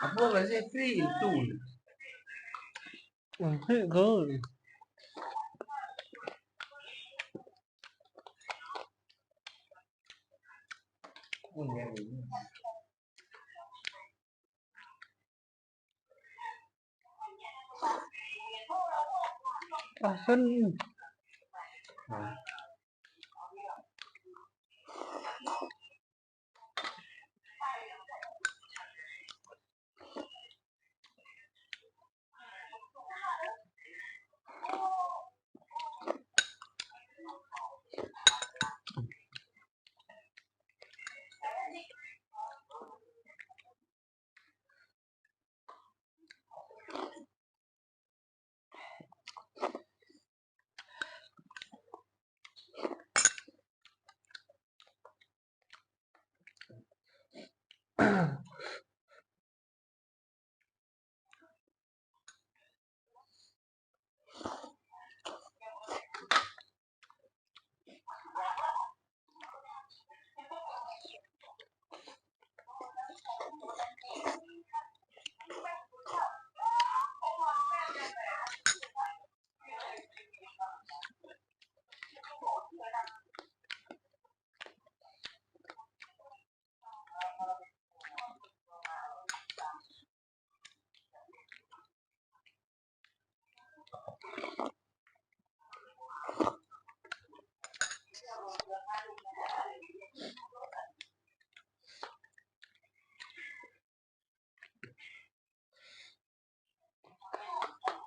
Apo ka se free tu. Free ko. Pasen.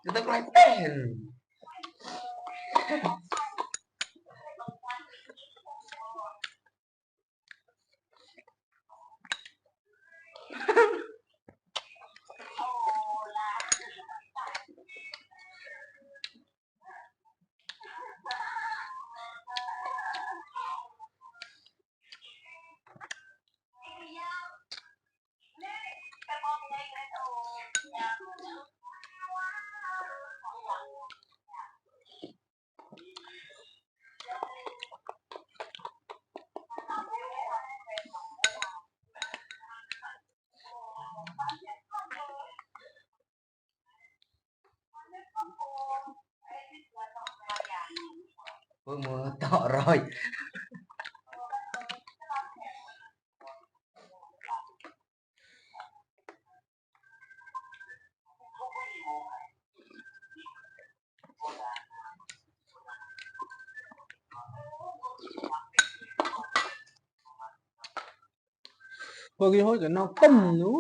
Tetap keleten. Pun mau tak rai. ພວກທີ່ໂຫດກັນນອກຕົ້ມຢູ່.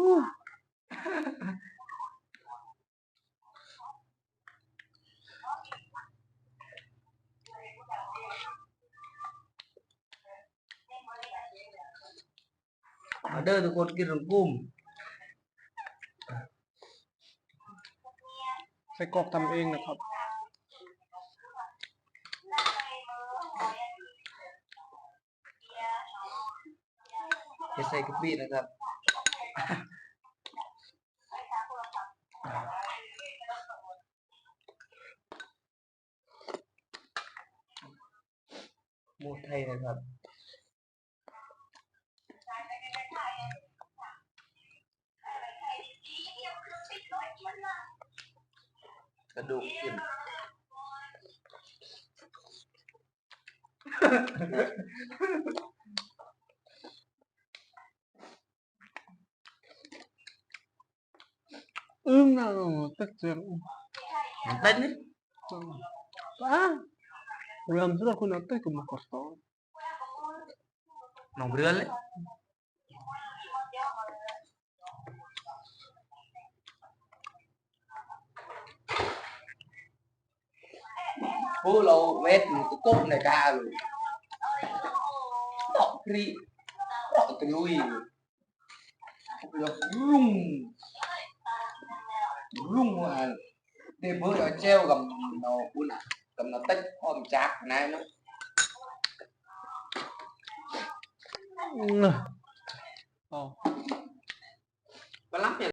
ມາເດີທຸກຄົນ ກິນລົງກຸ່ມ. ໄສ້ກອກຕຳເອງນະຄັບ. ເຮັດໃສ່ກະປິນະຄັບ. ໝູໄທນະຄັບ. ກະດູກກິນ. ອືມ ນະ ເຕັກເຈັງ ມັນເຕັກນີ້ ອາ ເລື່ອງສຸດ ຄຸນເອົາເຕັກມາກໍສອນ ນ້ອງເຮືອນເລີຍ. ໂອ້ ລາວເວັດມັນກໍກົບໃນກາເລີຍ ເນາະ ພຣີ ເນາະ ຕະລຸຍ ລຸງ. ລຸງວ່າເດເບີເອົາແຈ່ວກັບເອົາພຸ້ນນະ ກັບເອົາເຕັດອ້ອມຈາກນາຍເນາະ.